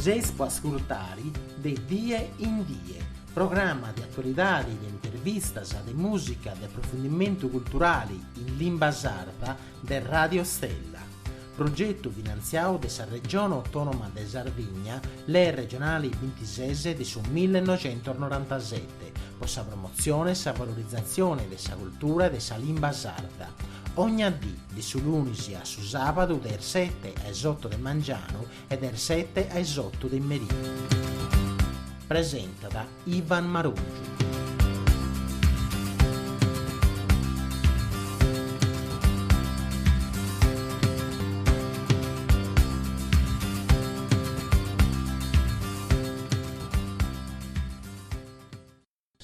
Seis po ascurtari De Die in Die, programma de atualidadi, de intervistas, de mùsica, de aprofundimentu culturali in limba sarda de Radio Stella. Progetu finantziau de sa Regione Autònoma de Sardigna, Lei regionali bintises de su millenoixentusnorantaseti, po sa promotzione e sa valorizatzione de sa cultura e de sa limba sarda. Ogna dì, de su lunis a su sàbadu de is sete a is oto de mangianu e de is sete a is oto de merì. Presentat Ivan Marongiu.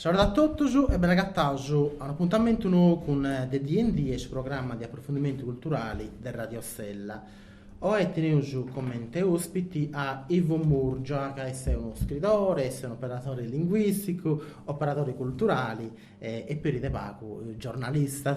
Saludu a totus e bene agataus a un'apuntamentu nou cun De Die in Die, su programma de aprofundimentu culturali de Radio Stella. Oe teneus comente ospiti a Ivo Murgia, ca est unu scridore, est un'operadore linguisticu, operadore culturali e peri de pagu giornalista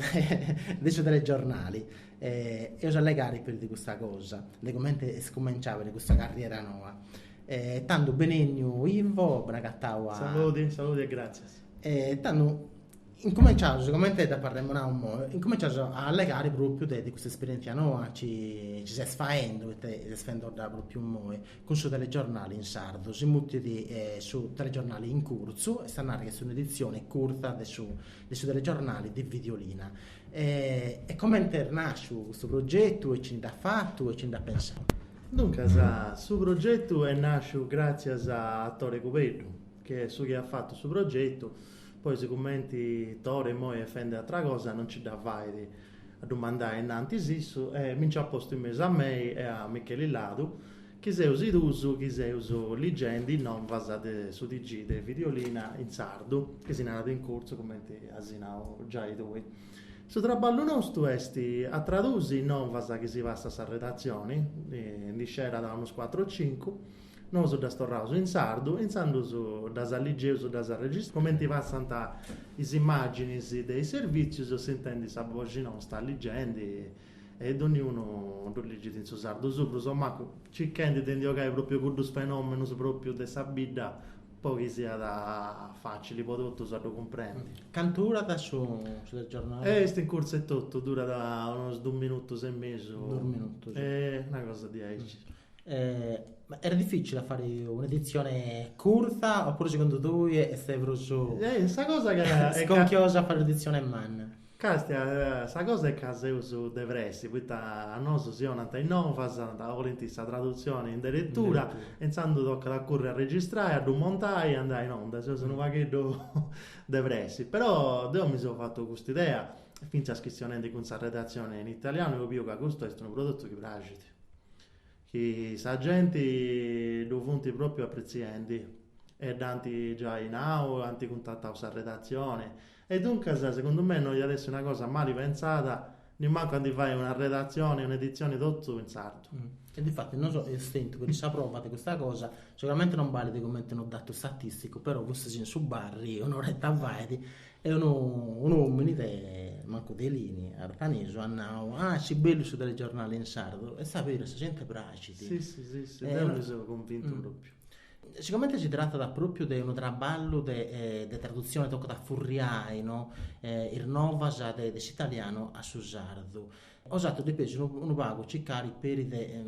de su telegiornali. Eus a allegare peri de custa cosa, de comente est cumenciada peri custa carriera noa. E tando benenniu Ivo, ben'agatau a. Saludi, saludi e gràtzias. E tando incumenciaus, comente dd'apu arremonau immoi, incumenciaus a allegare propriu de custa esperientzia noa chi chi ses faendu, poita ses faendodda propriu immoi, cun su telegiornali in sardu, si mutit su telegiornali in curtzu, est a narrer chi est un'editzioni curtza de su de su telegiornali de Videolina. E comente est nasciu custu progetu e chini dd'at fatu e chini dd'at pensau? Duncas, su progetu est nàsciu gràtzias a Tore Cubeddu, chi est su chi at fatu su progetu, poi sigumenti Tore immoi est fendi atra cosa non nci dda fait a ddu mandai innantis issu e mi nci at postu in mesu a mei e a Micheli Ladu, chi seus is duus chi seus ligendi is novas de su TG de Videolina in sardu, chi si narat in curtzu cumenti as nau giai tui. Su traballu nostu est a tradusi is novas chi si passat sa redatzioni, ndi scerat unus cuatru o cincu, nosu ddas torraus in sardu e intzandus ddas ligeus, ddas arregistraus. Cumenti passant is immàginis de is servìtzius s'intendit sa boxi nosta ligendi e donniunu ddu ligit in su sardu suu prus o mancu, circhendi de ndi 'ogai pròpriu cuddus fenòmenus pròpriu de sa bidda Po chi siat facili po totus a ddu cumprendi. Cantu durat su telegiornali? Est in curtzu etotu, durat unus dus minutus e mesu. Dus minutus. Una cosa diaici. Ma est dificili a fai un'editzione curtza oppuru segundu tui est prus Sa cosa ca sconchiosa a fai un'editzione manna? Castia, sa cosa est ca seus de pressi, poita a nosu si 'onant is novas, 'olint sa tradutzioni in deretura, e intzandus tocat a curri a registrai, a ddu montai e andai in onda, seus unu pagheddu de pressi. Però deu mi seu fatu custa idea, fintzas chistionendi cun sa redatzioni in italianu, eus biu ca custu est unu prodotu chi praxit, chi sa genti ddu funt propriu apretziendi e dd'ant giai nau, ant cuntatau sa redatzioni E duncas, segundu mei no iat essi una cosa mali pentzada nimancu a ndi fai una redatzioni, un'editzioni totu in sardu. E difati nosu eus tentu peri sa prova de custa cosa, sicuramente non balit cumenti unu datu statisticu, però fustis in su barri un'oretta fait e unu un'omini de mancu de Elini, arthanesu, at nau, ah est bellu su telegiornali in sardu, est beru, sa genti praxit. Si si si si, deu ndi seu cunvintu propriu. Sigomente si tratat pròpiu de unu traballu de de tradutzione tocat a furriai no is novas de de s'italianu a su sardu, 'osatrus depeis unu unu pagu circari peri de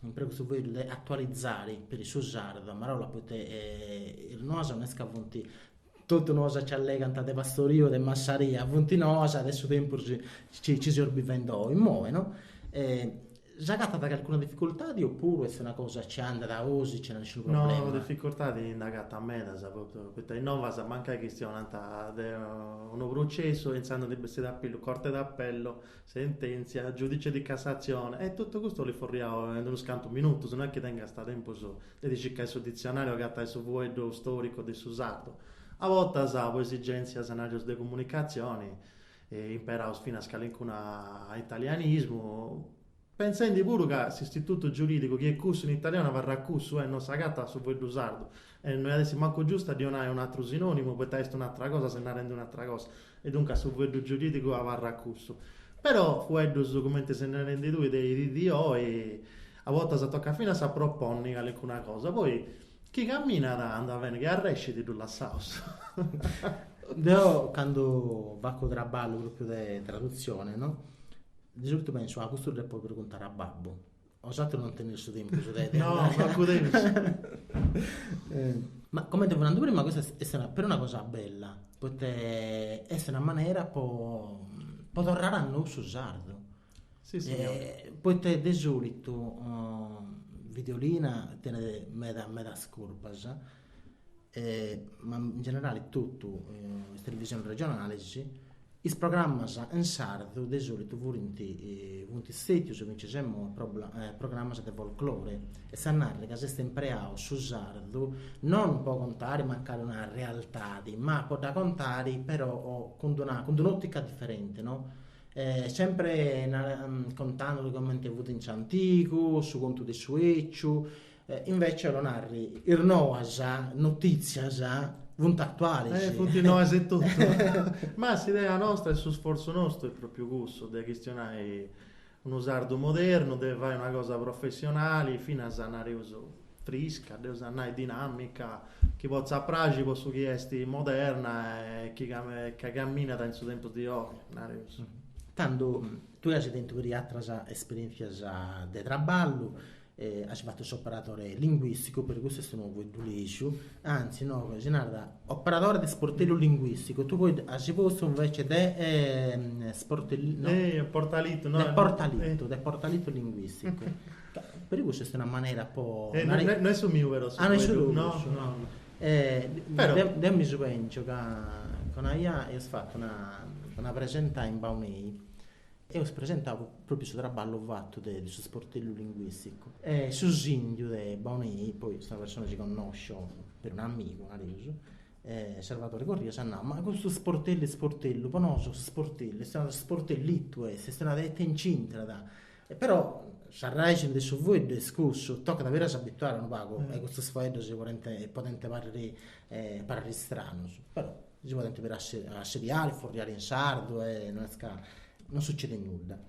impreu custu fueddu de atualizari peri su sardu a marolla poita is noas no est ca funt totu noas chi allegant de pastoriu e de massaria, funt noas de su tempus chi chi seus bivendi oi imoi no S'agatat calcuna dificultadi opuru est una cosa chi andat 'osi chena nisciunu problema? No, dificultadi nd'agatat medas, poita is novas mancai chistionant de unu processu e intzandus ndi bessit a pillu corte d'appello, sentenzia, giudice di cassazione e totu custu 'olit furriau in unus cantu minutus, no est chi tengast tempus de ti circai su ditzionariu o agatai su fueddu storicu de su sardu. A bortas po esigentzias nareus de comunicatzioni imperaus finas calincuna italianismu, pentzendi puru ca s'istitutu giuridicu chi est cussu in italianu abarrat cussu e non s'agatat su fueddu sardu e no iat essi mancu giustu a ddi 'onai un'atru sinonimu poita est un'atra cosa seus narendi un'atra cosa e duncas su fueddu giuridicu abarrat cussu. Però fueddus cumenti ses narendi tui de is dì di oi. A bortas tocat finas a proponni calincuna cosa, poi chi caminat andat beni, chi arrescit ddu lassaus. Deo candu faco traballu propriu de tradutzione no, de solitu penso, ah custu ddu depo preguntare a babbu, 'Osatrus non teneis su tempus de No, mancu teus. Ma comente fui nando prima custa est una puru una cosa bella, poita est una manera po po torrare a nou su sardu. Si signore. Poita de solitu Videolina tenet meda medas curpas, ma in generale totu is televisiones regionales, is programmas in sardu de solitu furint funt stètius fintzas a imoi programmas de folclore, est a narrer ca s'est impreau su sardu non po contare mancari una realtadi, ma po dda contare però cun d'una cun d'un'ottica diferente no sempre contando comente fut in s'antigu, su contu de su 'eciu Invece 'ollu narri, is noas notitzias funt atualis. Eh, funt noas etotu. Ma s'idea nostra e su sfortzu nostru est propriu cussu, de chistionai unu sardu modernu, de fai una cosa professionali, finas, nareus, frisca, dd'eus a nai dinamica, chi potzat praxi po su chi est moderna e chi ca caminat in su tempus di oi, nareus. Tando, tui as tentu peri atras esperientzias de traballu As fatu s'operadore linguìsticu, peri custu est unu fueddu lègiu, anzi no, si narat operadore de sportellu linguìsticu, tui poi as postu invece de sportellu, no? Eh, portalitu, no? De portalitu, de portalitu linguìsticu. Peri custu est una manera po nai. No est su miu però su Ah, no est su fueddu, tuu no, cussu? no. Deu mi subengiu ca cun aia eus fatu una una presenta in Baunei Eus presentau pròpiu su traballu fatu de su sportellu linguìsticu. E su sìndiu de Baunei, poi est una persona chi connoscio peri un'amigu, nareus, Salvatore Corrias at nau, ma custu sportellu isportellu, po nosu sportellu est una sportellitu est, est una ite nc'intrat. Però s'arraixini de su fueddu est cussu, tocat peri a s'abituare unu pagu a custus fueddus chi podent podent parri parri stranus, però Si podent peri asseliare, furriare in sardu e no est ca non sucedit nudda.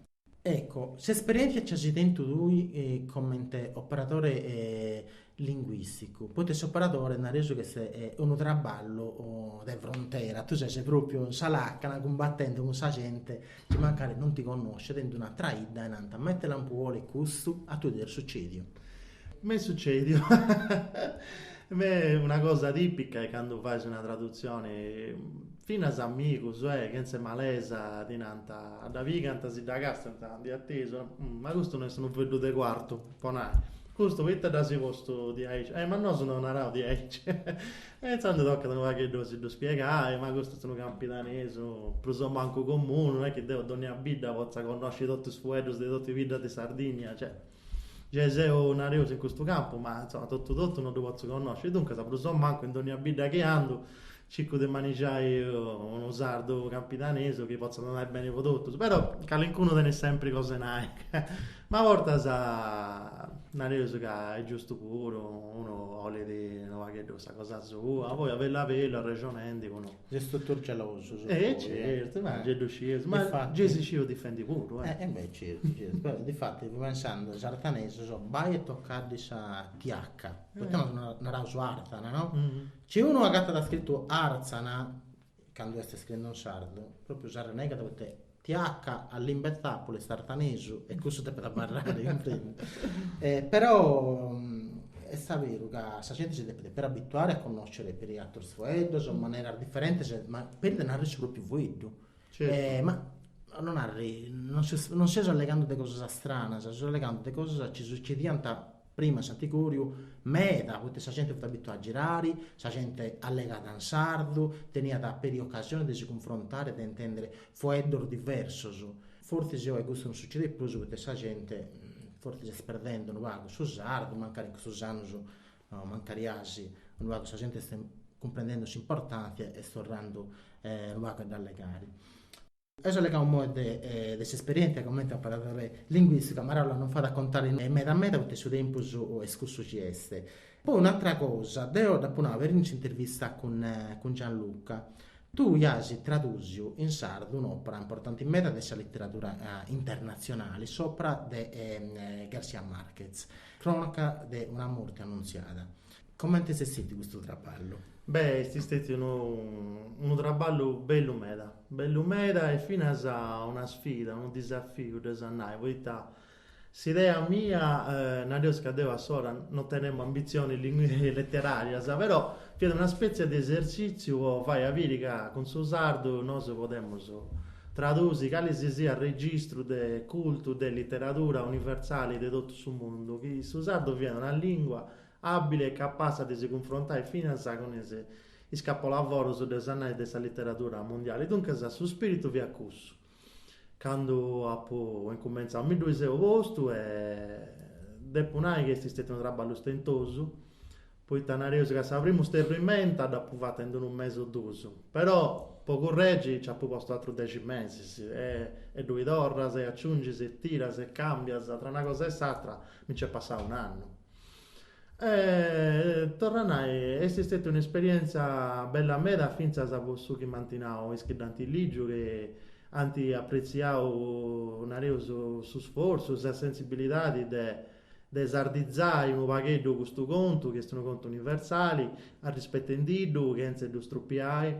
Ecco, s'esperièntzia chi as tentu tui comente operadore linguìsticu, poita s'operadore nareus chi est unu traballu de frontera, tui ses pròpriu in sa làcana cumbatende cun sa gente chi mancari non ti connoscet in d'una atra 'idda e nant ma ite lampu 'olit custu, a tui t'est sucèdiu? M'est sucèdiu. M'est una cosa tipica est candu fais una tradutzioni, finas amigus, eh, chentza 'e malesa ti nant, dda pigant, si dda castant di atesu, ma custu no est unu fueddu de Cuartu, po nai, custu poita dd'as postu diaici, eh ma nosu no naraus diaici, e intzandus tocat unu pagheddu a si ddu spiegai, ma custu est unu campidanesu prus o mancu comunu, no est chi deu dònnia bidda potza connosci totu is fueddus de totu is biddas de Sardigna, cioè Gei seu nareus in custu campu, ma insoma totu totu no ddu potzu connosci, duncas prus o mancu in dònnia bidda chi andu circu de manixai unu sardu campidanesu chi potzat andai beni po totus, però calincunu tenit sempri cosa 'e nai, ma a bortas nareus ca est giustu puru, unu 'olit unu pagheddu sa cosa sua, poi a bellu a bellu arrexonendi unu Seus totus gelosus. Eh certu, ma gei ddu scieus, ma gei si scieus difendi puru eh. Eh beh certu, certu, però difati fui pensandu is arthanesus, bai e tocaddi sa TH, poita nosu naraus Àrthana, no? Chi unu agatat scritu Àrtzana, candu est scriendu in sardu, propriu s'arrenegat poita TH a limba 'e tzapula est arthanesu e cussu depet abarrare, cumprendi? Però est aberu ca sa genti si depet peri abituare a connoscere peri aterus fueddos, maneras diferentes, ma peri de narrer su propriu fueddu. Certu. Ma 'ollu narri, non non seus allegando de cosas stranas, seus allegando de cosas chi sucediant Prima in s'antigoriu meda, poita sa gente fut abituada a girari, sa gente allegàt in sardu, teniat peri ocasione de si cunfrontare, de intendere foeddos diversos. Fortzis oe custu non sucedit prus poita sa gente fortzis est perdende unu pagu su sardu, mancari in custus annus, mancari asi, unu pagu sa gente est cumprendendo s'importantzia e est torrando unu pagu a dd'allegare. Eus allegau imoi de de s'esperièntzia comente operadore linguìsticu, amarolla non fait a contare meda meda poita su tempus est cussu chi est. Poi un'atra cosa, deo dd'apu nau peri in s'intervista cun cun Gianluca, Tui as tradùsiu in sardu un'òpera importanti meda de sa literadura internatzionali, s'òpera de García Márquez, Cronaca de una morte annuntziada. Comente est stètiu custu traballu? Beh, est stètiu unu unu traballu bellu meda, bellu meda e finas una sfida, unu disafiu, dd'eus a nai, poita S'idea mia, nareus ca deu a s'ora no tenemu ambitzionis leterarias, però fiat una spètzia de esercìtziu po fai a biri ca cun su sardu nosu podemus tradusi cali si siat registru de cultu, de literadura universali de totu su mundu, chi su sardu fiat una lìngua abile e capassa de si cunfrontai finas cun is capolavorus, dd'eus a nai, de sa literadura mundiali. Duncas su spiritu fiat cussu. Candu apu incumentzau mi ddui seu postu e depu nai chi est stetiu unu traballu stentosu, poita nareus ca sa primu sterrimenta dd'apu fata in unu mesi o dus, però po curregi nci apu postu atrus dexi mesis e e ddui torras e aciungis e tiras e cambias, tra una cosa e s'atra mi nc'est passau un'annu. E torru a nai, est stetia un'esperienza bella meda fintzas po su chi m'ant nau is chi dd'ant ligiu, chi ant apretziau, nareus, su sfortzu, sa sensibilidadi de de sardizai unu pagheddu custu contu, chi est unu contu universali, arrispetendi-ddu, chentza 'e ddu strupiai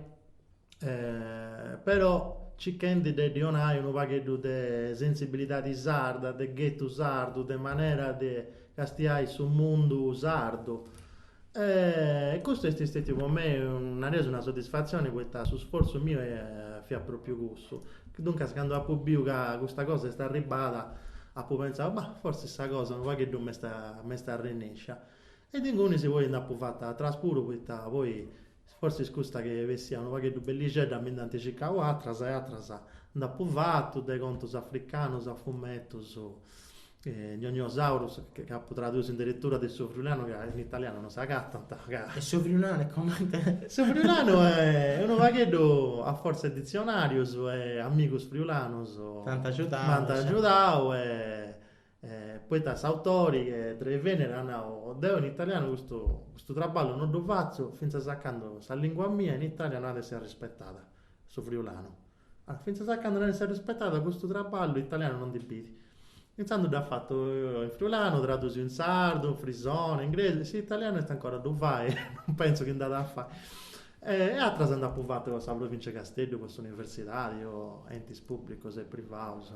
Però circhendi de ddi 'onai unu pagheddu de sensibilidadi sarda, de ghetu sardu, de manera de castiai su mundu sardu. E custu est stetiu po mei, nareus, una soddisfatzioni poita su sfortzu miu fiat propriu cussu. Duncas candu apu biu ca custa cosa est arribada apu pentzau, bah, fortzis sa cosa unu pagheddu m'est m'est arrennescia. E de ingunis poi nd'apu fatu atras puru poita poi Forsis custa chi bessiat unu pagheddu bellixedda mi nd'ant circau atras e atras nd'apu fatu, de contus africanus a fumetus, Gnognosaurus chi apu tradusiu in deretura de su friulanu ca in italianu non s'agatant ca. E su friulanu e comente? Su friulanu est unu pagheddu a fortza 'e ditzionarius e amigus friulanus T'ant agiudau. M'ant agiudau e Poita s'autori, chi est Drei Venere, at nau, deu in italianu custu custu traballu no ddu fatzu fintzas a candu sa lingua mia in Italia no at essi arrispetada, su friulanu. Allora, fintzas a candu no at essi arrispetada custu traballu italianu no ndi bit. Intzandus dd'at fatu in friulanu, tradusiu in sardu, in frisone, in ingresu, s'italianu est ancora a ddu fai, non pentzu chi nd'at a fai. E atras nd'apu fatu po sa Provincia 'e Casteddu, po s'universidadi o entis publicus e privaus.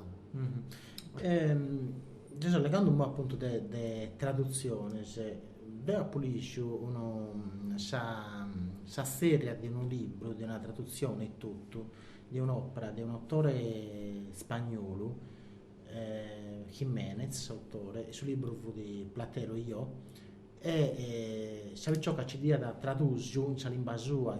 Seus allegando imoi apuntu de de tradutzionis, deu apu ligiu unu sa sa seria de unu libru de una tradutzioni etotu de un'opera de un'autore spagnolu Jimenez s'autore e su libru fut Platero y yo e sa picioca ci dd'iat tradusiu in sa limba sua,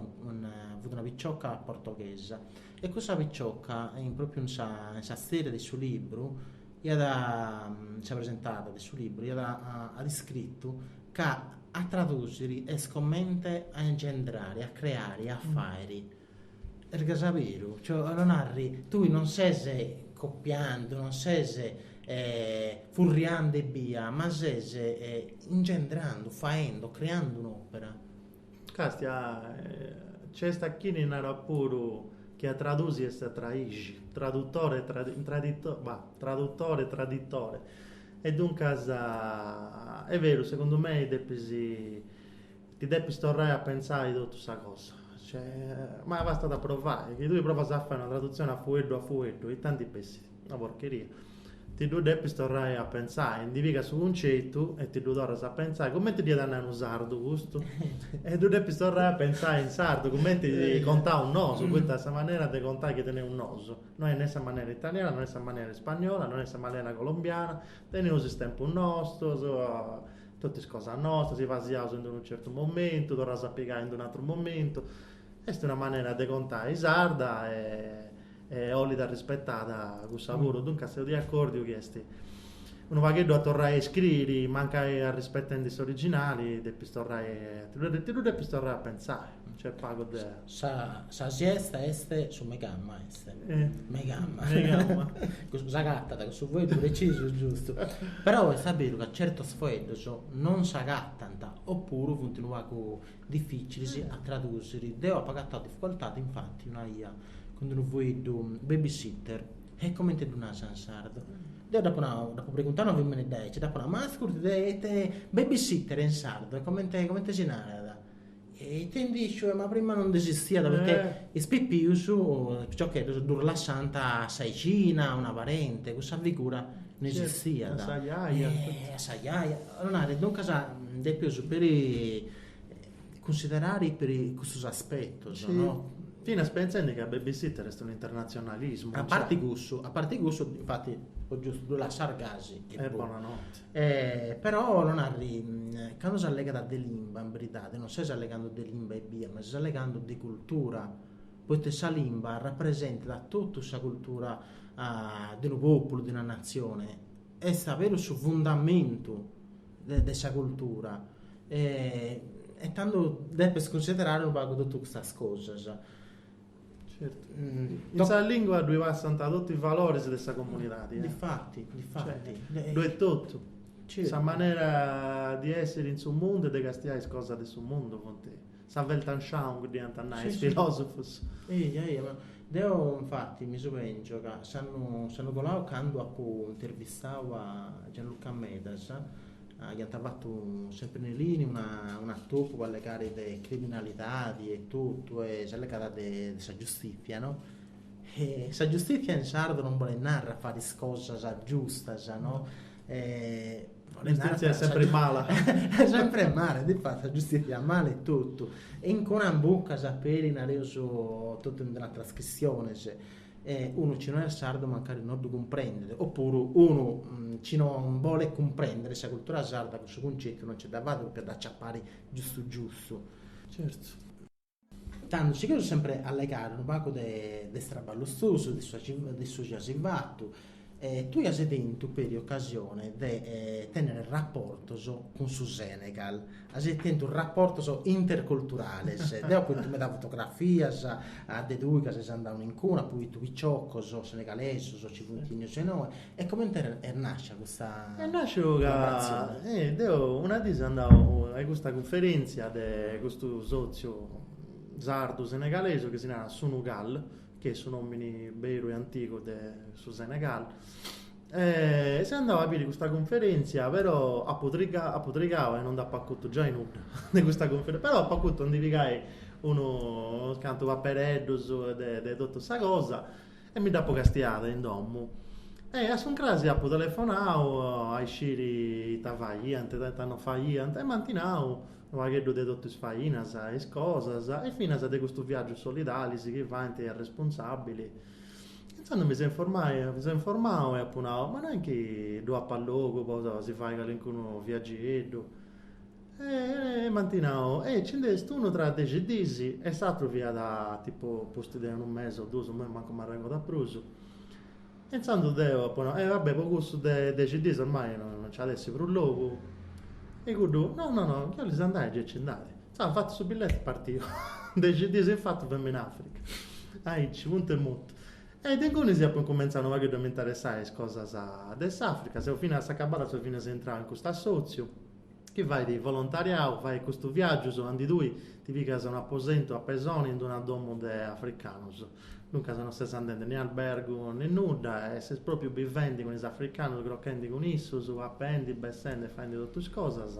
fut una picioca portoghesa e cussa picioca in propriu in sa in sa seria de su libru iat in sa presentada de su libru iat at iscritu ca a tradusiri est comente a ingendrari, a creari, a fairi. Est gasi beru, cioè 'ollu narri, tui non ses copiandu, non ses furriandi ebbia, ma ses ingendrandu, faendu, creandu un'opera. Castia, nc'est a chini narat puru chi a tradusi est a traixi, tradutore traditore, bah, tradutore traditore. E duncas est beru, segundu mei depis Ti depis torrai a pentzai totu sa cosa, cioè, ma bastat a provai, chi tui provas a fai una tradutzioni a fueddu a fueddu, ita ndi bessit? Una porcheria. Ti ddu depis torrai a pentzai, ndi pigas su cuncetu e ti ddu torras a pentzai, cumenti dd'iat a nai unu sardu custu? E ddu depis torrai a pentzai in sardu, cumenti contaus nosu, poita sa manera de contai chi teneus nosu no est ne sa manera italiana, no est sa manera ispagnola, no est sa manera colombiana, teneus is tempus nostus, Totu is cosas nostras, si pasiaus in unu certu momentu, torraus a pigai in un'atru momentu, est una manera de contai sarda e e 'olit arrispetada cussa puru, duncas seu de acordiu chi est. Unu pagheddu a torrai a iscriri, mancai arrispetendi s'originali, depis torrai, ti ddu depis torrai a pentzai, nc'est pagu de. Sa sa siesta est su megamma est. Megamma. Megamma. S'agatat cussu fueddu precisu giustu. Però est beru ca certos fueddos non s'agatant opuru funt unu pagu dificilis a tradusiri. Deu apu agatau dificoltadi infati una 'ia cun unu fueddu babysitter e comente ddu nas in sardu Deu dd'apu nau, dd'apu preguntau a una femina de aici, dd'apu nau, ma ascurti, ite babysitter in sardu e comente comente si narat? E ite ndi sciu, ma prima non nd'esistiat, poita is pipius, is piciocheddos ddus lassant a sa 'ixina, a una parente, cussa figura no esistiat. A sa jaja. A sa jaja, 'olit nai, duncas depeus peri cunsiderare peri custus aspetus, no? Finas pentzendi ca babysitter est un'internatzionalismu. A parti cussu, a parti cussu, infati, po giustu ddu lassas gasi e bonanote. Però 'ollu narri, candu s'allegat de limba, in beridadi, non ses allegando de limba ebbia, ma ses allegando de cultura, poita sa limba rapresentat totu sa cultura de unu populu, de una natzione, est aberu su fundamentu de sa cultura E e tando depes cunsiderare unu pagu totu custas cosas. Certu. In sa lingua ddui passant totu is valores de sa comunidadi. Difati, difati. Ddu est totu. Sa manera di essiri in su mundu e de castiai is cosas de su mundu funt sa Weltanschauung dd'iant a nai is filosofus. Eja, eja, ma deo infati mi subengio ca s'annu s'annu colau candu apu intervistau a Gianluca Medas Aiant fatu sempri in Elini una un'atopu po allegare de criminalidadi e totu e s'allegat de sa giustìtzia no. E sa giustìtzia in sardu non bolet narrer a fai is cosas giustas no, bolet narrer Giustìtzia est sempri mala. Est sempre mala, difati sa giustìtzia est mala e totu. E incuna in buca peri nareus totu in ateras chistiones E unu chi no est sardu mancari no ddu cumprendet, opuru unu chi non bolet cumprendere sa cultura sarda cussu cuncetu non nci dda fait propriu a dd'aciapare giustu giustu. Certu. Tando sigheus sempre a allegare unu pagu de de is traballus tuus, de su de su chi as fatu E tui as tentu peri ocasione de tènnere raportos cun su Senegal, as tentu raportos interculturales, deo apo bidu meda fotografias de tui ca ses andau in cuna, apo bidu piciocos senegalesos chi funt 'ennius inoghe, e comente est nàscia custa Est nàsciu ca deo una dì seu andau a custa cunferèntzia de custu sotziu sardu senegalesu chi si narat Sunugal chi est su nomini beru e antigu de su Senegal, e seu andau a biri custa cunferentzia, però apu apu trigau e non nd'apu acutu giai nudda de custa cunferentzia, però apu acutu a ndi pigai unu cantu papereddus de de totu sa cosa e mi dd'apu castiada in domu e a s'uncrasi apu telefonau a isciri ita faiant, ita non faiant e m'ant nau Unu pagheddu de totu is fainas e is cosas e finas de custus viàgius solidalis chi faint arrespunsàbili. Intzandus mi seu informai, mi seu informau e apu nau, ma no est chi ddu apat logu po si fai calincunu viaggieddu? E m'ant nau, e nci nd'est unu tra dexi dis e s'atru fiat tipu pustis de unu mesi o duus, imoi mancu m'arregodu prus. E intzandus deu apu nau, e va bè, po cussu de dexi dis ormai non nci at essi prus logu. E cuddu, no no no, chi 'olis andai gei nci nd'at. Intzandus fatu su billetu e partiu. Dexi dis in fatu femu in Africa. Aici, puntu e mutu. E de ingunis apu incumentzau unu pagheddu a m'interessai is cosas de s'Africa, seu finas, a s'acabada seu finas intrau in custu assotziu chi fait volontariau, fait custus viaggius, andi tui ti pigas un'aposentu a pesoni in d'una domu de africanus. Duncas no ses andendi ni albergu ni nudda e ses propriu bivendi cun is africanus, crochendi cun issus, papendi, bessendi e faendi totu is cosas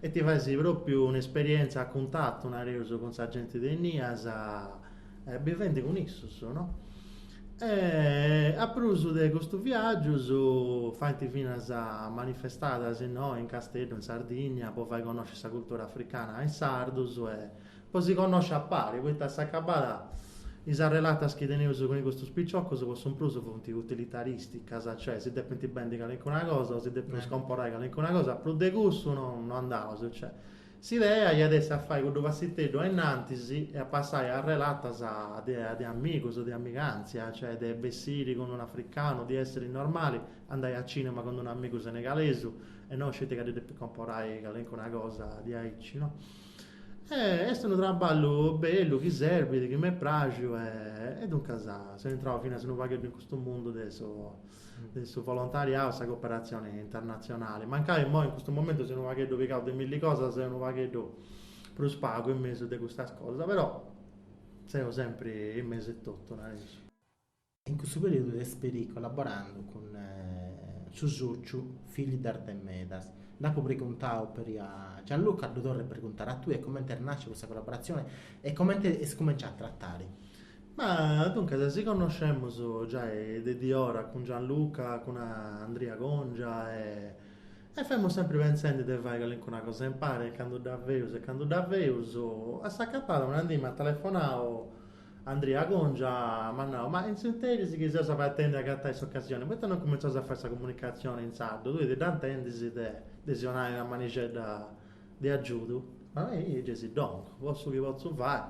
e ti fais propriu un'esperienza a cuntatu, nareus, cun sa genti de innias bivendi cun issus, no? E a prus de custus viaggius faint finas manifestadas innoi in Casteddu, in Sardigna, po fai connosci sa cultura africana a is sardus e Po si connosci a pari, poita a s'acabada is arrelatas chi teneus cun custus piciocus po su prus funt utilitaristicas, cioè si depint bendi calincuna cosa o si depeus comporai calincuna cosa, prus de cussu no no andaus, cioè. S'idea iat essi a fai cuddu passiteddu a innantis e a passai a relatas de de amigus, de amigantzia, cioè de bessiri cun un'africanu, di essiri normali, andai a cinema cun un'amigu senegalesu e no sceti ca ddi depis comporai calincuna cosa diaici, no? E est unu traballu bellu chi serbit, chi m'est praxiu e duncas seu intrau finas unu pagheddu in custu mundu de su de su volontariau, sa cooperatzioni internatzionali. Mancai immoi in custu momentu seu unu pagheddu pigau de milli cosas, seu unu pagheddu prus pagu in mesu de custas cosas, però seu sempri in mesu 'e totu, nareus. In custu periodu ses peri collaborandu cun su sòciu Figli d'Arte Medas. Nd'apu preguntau peri a Gianluca, ddu torru a preguntare a tui e comente est nàscia custa collaboratzione e comente est cumencià a tratare. Ma duncas si connoscemus giai de diora cun Gianluca, cun Andria Congia e e femus sempri pentzendi de fai calincuna cosa impari, candu dda feus e candu dda feus. A s'acapada una dì m'at telefonau Andria Congia, m'at nau, ma in s'interis chi seus abetendi a agatai s'ocasioni, poita non cumentzaus a fai sa comunicatzioni in sardu, tui ti dda intendis de de si 'onai una manixedda de agiudu, ma io gei si dongu, po su chi potzu fai.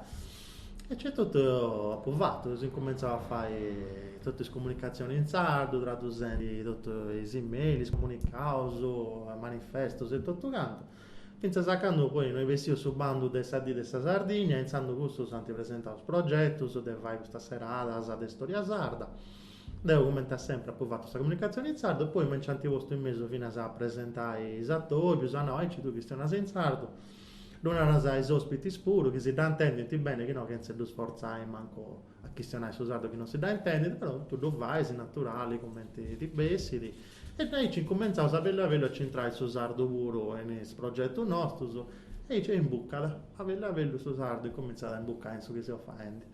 E aici etotu apu fatu, eus incumentzau a fai totu is comunicatzionis in sardu, tradusendi totu is email, is comunicaus, manifestus e totu cantu, fintzas a candu poi no est bessiu su bandu de sa dì de sa Sardigna, intzandus cussus ant presentau is progetus de fai custas seradas de storia sarda Deu cumenti a sempri apu fatu sa comunicatzioni in sardu e poi mi nci ant postu in mesu finas a presentai is atobius, a nau aici tui chistionas in sardu, ddu naras a is ospitis puru chi si dda intendint beni chi no chentza ddus fortzai mancu a chistionai su sardu chi non si dda intendint, però tui ddu fais naturali cumenti ti bessit e aici incumentzaus a bellu a bellu a nci intrai su sardu puru in is progetus nostus e aici imbucat, a bellu a bellu su sardu incumentzat a imbucai in su chi seus faendi.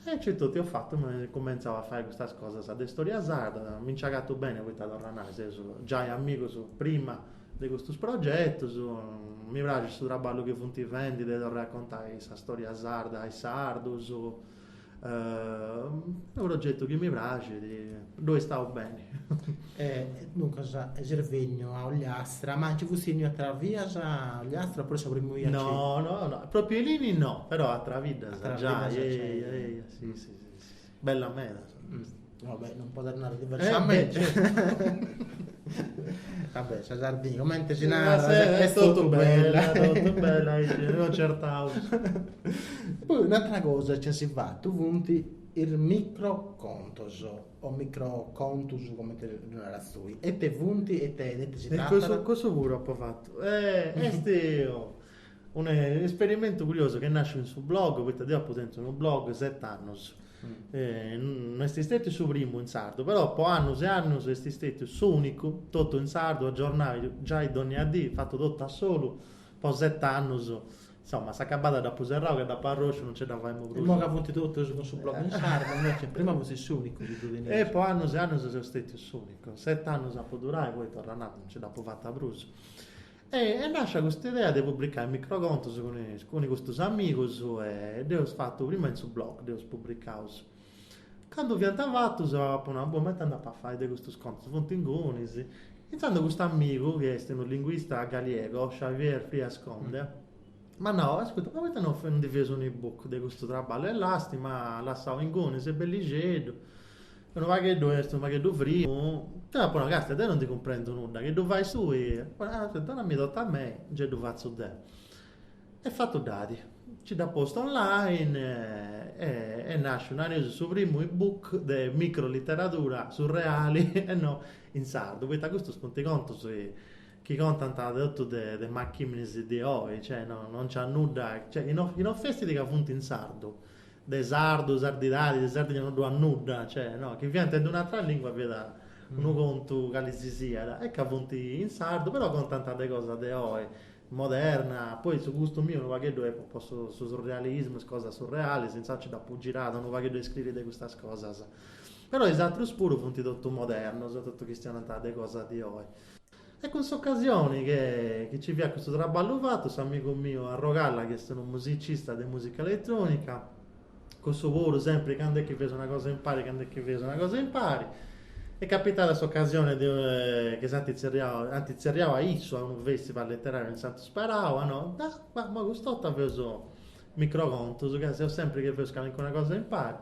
E aici etotu eus fatu, cumentzau a fai custas cosas de storia sarda, mi nci agatu beni poita torru a nai, seus giai amigus prima de custus progetus, mi praxit su traballu chi funt fendi de torrai a contai sa storia sarda a is sardus, est unu progetu chi mi praxit, ddoi stau beni. E duncas ses benniu a Ogliastra, ma nci fusti 'enniu atras bias a Ogliastra oppuru sa primu 'ia No, no, no, propriu in Elini no, però atras biddas giai, eia, eia, si, si, si, bella meda. Va bè, non podes narrer diversamente. Va bè, sa Sardigna, comente si narat, est totu bella, totu bella, aici, non certaus. Poi un'atra cosa chi as fatu funt is microcontos o microcontus comente ddu naras tui. Ite funt e ite de ite si tratat? Cussu puru apo fatu. Est un'esperimentu curiosu chi est nasciu in su blog, poita deu apu tentu unu blog set'annus No est stetiu su primu in sardu, però po annus e annus est stetiu s'unicu, totu in sardu, agiornau giai dònnia dì, fatu totu a solu, po set'annus, insoma, s'acabada dd'apu serrau ca dd'apu arrosciu, non nci dda faemu prus. Imoi ca funt totus cun su blog in sardu, invece, prima fusti s'unicu chi ddu teniat. E po annus e annus seu stetiu s'unicu, set'annus apu durai, poi torru a nai, non nci dd'apu fata prus. E est nascia custa idea de publicai microcontus cun cun custus amigus e dd'eus fatu prima in su blog, dd'eus publicaus. Candu fiant fatus apu nau, boh ma ita nd'apu a fai de custus contus, funt ingunis. Intzandus custu amigu, chi est unu linguista galiego, Xavier Frías Conde, m'at nau, ascurta, ma poita no ndi feus unu ebook de custu traballu, est lastima, lassau ingunis, est bellixeddu Unu pagheddu est unu pagheddu frimu, deu apu nau, castia, deu non ndi cumprendu nudda, chi ddu fais tui, donami totu a mei, gei ddu fatzu deu. E fatu dd'at, nci dd'at postu online e est nasciu, nareus, su primu ebook de microliteradura surreali e no in sardu, poita custus funt contus chi contant totu de machiminis de oi, cioè no non nc'at nudda, cioè chi no chi no fessit ca funt in sardu de sardu, sardidadi, de Sardigna non ddu at nudda, cioè no, chi fiant in d'un'atra lingua fiat unu contu cali si siat, e ca funt in sardu, però contant de cosa de oi, moderna, poi su gustu miu unu pagheddu est po su surrealismu, is cosas surrealis, insaras nci dd'apu girada unu pagheddu a scriri de custas cosas, però is atrus puru funt totu modernos, totu chistionant de cosa di oi. E cun s'ocasioni che chi nci fiat custu traballu fatu, s'amigu miu Arrogalla, chi est unu musicista de musica eletronica, cussu puru sempri candu est chi feus una cosa impari, candu est chi feus una cosa impari. Est capitada s'ocasione de chi s'ant tzerriau, ant tzerriau a issu a unu festival leterariu in Santu Sparau, a no, da, ma immoi cust'orta feus microcontus, ca seus sempri chi feus calincuna cosa impari.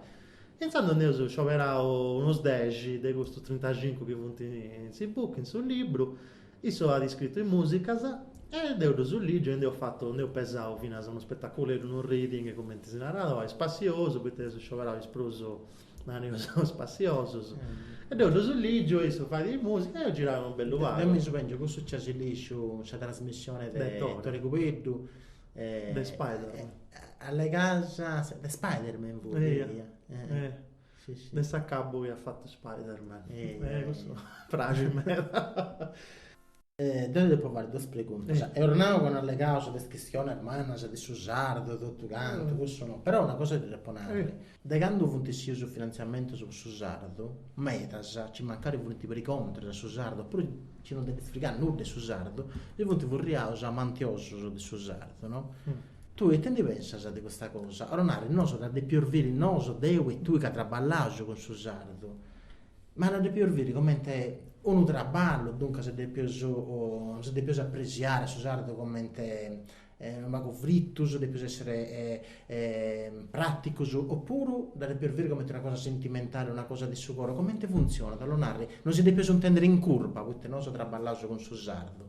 E intzandus nd'eus scioberau unus dexi de custus trintacincu chi funt in s'ebook, in su libru, issu at iscritu is musicas e deu ddus ligiu e nd'eus fatu, nd'eus pesau finas unu spetaculeddu, unu reading, cumenti si narat oi, spassiosu, poita eus scioberau is prus nareus spassiosus. E deu ddus ligiu e issu fait is musicas e eus girau unu bellu pagu. Deu mi subengiu cussu chi as ligiu in sa trasmissione de Tore Cubeddu De Spider-Man. Allegas de Spider-Man fut, eia. Si si. De s'acabu chi at fatu Spider-Man. Eia. Cussu praxit meda. Deu ti depu fai duas preguntas. Eus nau ca no allegaus de is chistionis mannas de su sardu e totu cantu, cussu no, però una cosa ti depu narri. De candu funt essius is finantziamentus po su sardu, medas, chi mancari funt peri contras a su sardu, oppuru chi non ndi ddis frigat nudda de su sardu, si funt furriaus amantiosus de su sardu, no? Tui ite ndi pensas de custa cosa? 'Ollu narri, nosu dda depius biri nosu, deu e tui ca traballaus cun su sardu, ma dda depius biri comente unu traballu, duncas depius, si depius apresiare su sardu comente unu pagu fritus, depius essere praticus, opuru dda depius biri comente una cosa sentimentali, una cosa de su coro, comente funtzionat, 'ollu narri, non si depius intendiri in curpa poita nosu traballaus cun su sardu.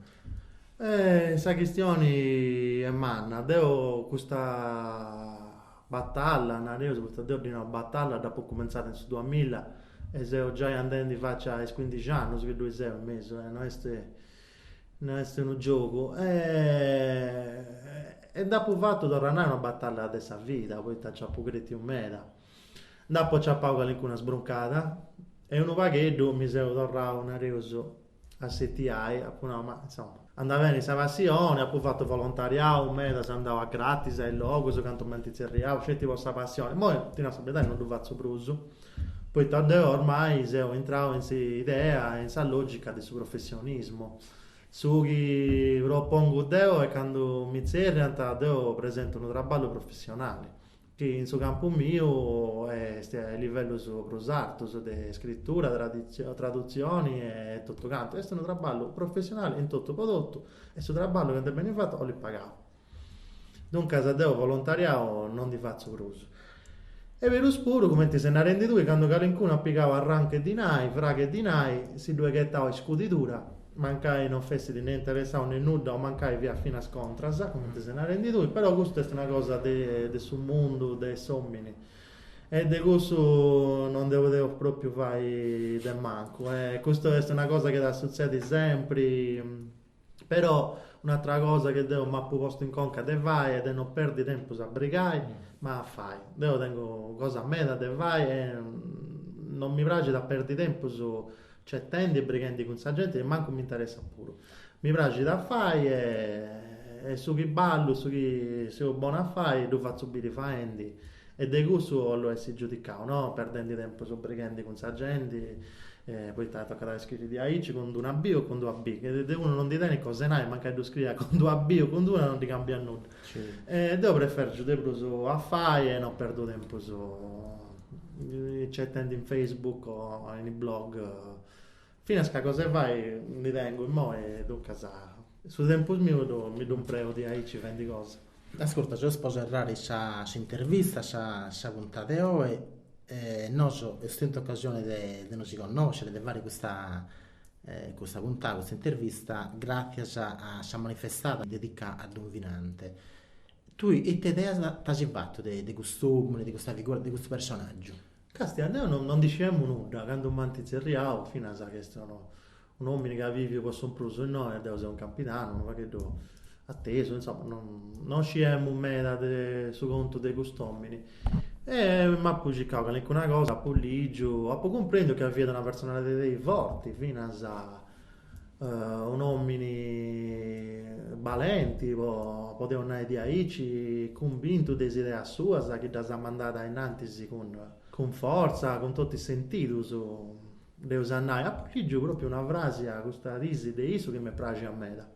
Sa chistioni est manna, deu custa batalla, nareus, poita deu ddi nau batalla, dd'apu cumentzada in su duamilla e seu giai andendi faci a is cuindixi annus chi ddoi seu in mesu, no est No est unu giogu. E dd'apu fatu, torru a nai, una batalla de sa vida, poita nci apu crètiu meda. Nd'apu aciapau calincuna sbruncada e unu pagheddu mi seu torrau, nareus, a assetiai, apu nau, ma insoma, andat beni sa passioni, apu fatu volontariau meda, seu andau a gratis a is logus cantu m'ant tzerriau, sceti po sa passioni. Imoi, ti nau sa beridadi, non ddu fatzu prus Poita deu ormai seu intrau in s'idea e in sa logica de su professionismu. Su chi propongu deu e candu mi tzerriant deu presentu unu traballu professionali, chi in su campu miu est a is livellus prus artus de scritura, tradutzioni e totu cantu. Est unu traballu professionali in totu po totu e su traballu candu est beni fatu 'olit pagau. Duncas deu volontariau non ndi fatzu prus. E berus puru, cumenti ses narendi tui, candu calincunu at pigau arrancu 'e dinai, fragu 'e dinai, si ddu est ghetau a iscudidura, mancai non fessit ne interessau ne nudda o mancai fiat finas contras, cumenti ses narendi tui, però custu est una cosa de de su mundu de s'omini e de cussu non nde podeus propriu fai de mancu e custu est una cosa chi at a sutzedi sempri Però un'atra cosa chi deu m'apu postu in conca de fai est de no perdi tempus a brigai, ma a fai. Deu tengu cosa meda de fai e non mi praxit a perdi tempus certendi e brighendi cun sa genti e mancu mi interessat puru. Mi praxit a fai e su chi ballu, su chi seu bonu a fai ddu fatzu biri faendi E de cussu 'ollu essi giudicau, no perdendi tempus brighendi cun sa genti, poita tocat a scriri diaici cun d'una B o cun duas B, de unu non ndi tenit cosa 'e nai, mancai ddu scriat cun duas B o cun d'una non ddi cambiat nudda. E deu prefergiu de prus a fai e no perdu tempus certendi in Facebook o in is blog, finas ca cosa 'e fai ndi tengu immoi, duncas su tempus miu mi ddu impreu diaici fendi cosa. Ascurta, seus po serrare sa s'intervista, sa sa puntada 'e oe, nosu eus tentu ocasione de de nosi connoscere, de fare custa custa puntada, custa intervista, gràtzias a sa manifestada dedicada a Don Vinante. Tui ite ideas t'as fatu de de cust'omini, de custa figura, de custu personaggiu? Castia, deu non ndi sciemu nudda, candu m'ant tzerriau, finas ca est unu Un'omini chi at biviu po su prus innoi, deu seu in Campidanu, unu pagheddu atesu, insoma, non non sciemu meda de su contu de cust'omini. E m'apu circau calincuna cosa, apu ligiu, apu cumprendiu chi fiat una personalidadi forti, finas un'omini balenti, po podeus nai diaici, cumbintu de is ideas suas, chi ddas at mandadas ainnantis cun cun fortza, cun totu is sentidus Dd'eus a nai, apu lìgiu pròpriu una fràsia custa disi de issu chi m'est pràxia meda,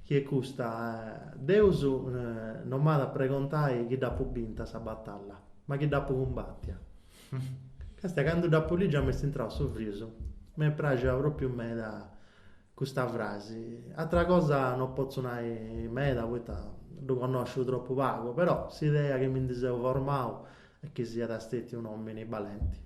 chi est custa, Deus non m'at a pregontai chi dd'apu binta sa batalla, ma chi dd'apu cumbàtia. Castia, candu dd'apu lìgia m'est intrau su frius. M'est praxia propriu meda custa frasi. Atra cosa no potzu nai meda poita ddu connosciu tropu pagu, però s'idea chi mi ndi seu formau est chi siat stetiu un'omini balenti.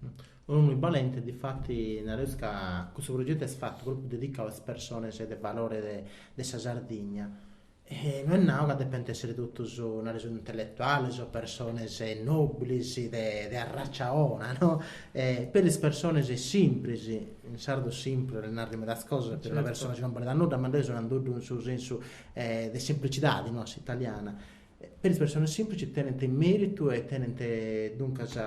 Un'omini balente, difati nareus ca custu progetu est fatu propriu dedicau a is personas de valore de sa Sardigna E no est nau ca depent essere totus, nareus, intelletuales o persones nobilis de de arracia 'ona, no? Peri is persones simpris, in sardu simpri 'olit narrer medas cosas, peri una persona chi non balit a nudda, ma deu seu nanduddu in su sensu de semplicidadi, no, a s'italiana. Peri is persones simplici tenent meritu e tenent duncas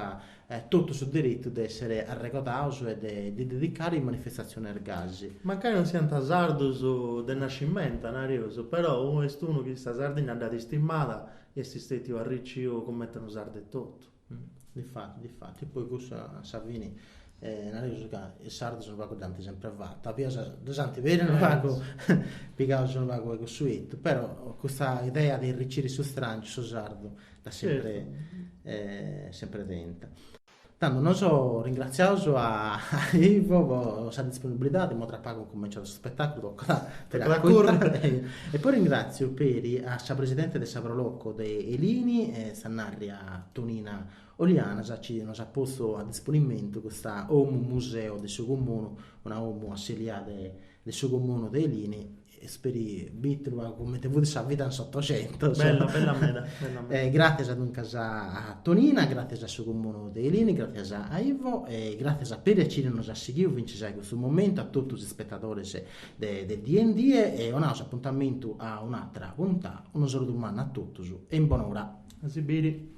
totu su diritu de essere arregodados e de ddis dedicare manifestatziones gasi. Mancai non siant sardos de nascimenta, nareus, però est unu chi sa Sardigna dd'at istimada e est istètiu arriciu cumenti unu sardu etotu. Difati, difati. E poi cussu a sa fini nareus ca is sardos unu pagu dd'ant sempre fatu, a bias ddus ant peri unu pagu pigaus unu pagu 'e cussu 'etu, però custa idea de arriciri su strangiu, su sardu, dd'at sempre sempre tenta. Tando nosu ringratziaus a Ivo po sa disponibilidadi, imoi tra pagu incumenciat su spetaculu, tocat a curri. E poi ringratziu peri a sa presidente de sa Pro Loco de Elini, est a narri a Tonina Olianas, chi nos at postu a disponimentu custa 'omu museo de su comunu, una 'omu asseliada de su comunu de Elini, est peri bitu unu pagu cumenti fut sa vida in s'Otoxentos. Bella, bella meda, bella meda. Gràtzias duncas a Tonina, gràtzias a su Comunu de Elini, gràtzias a Ivo e gràtzias a peri a chini nos at sighiu fintzas a custu momentu, a totus is spetadores de de Die in Die e 'onaus apuntamentu a un'atra puntà. Unu saludu mannu a totus e in bon'ora. A si biri.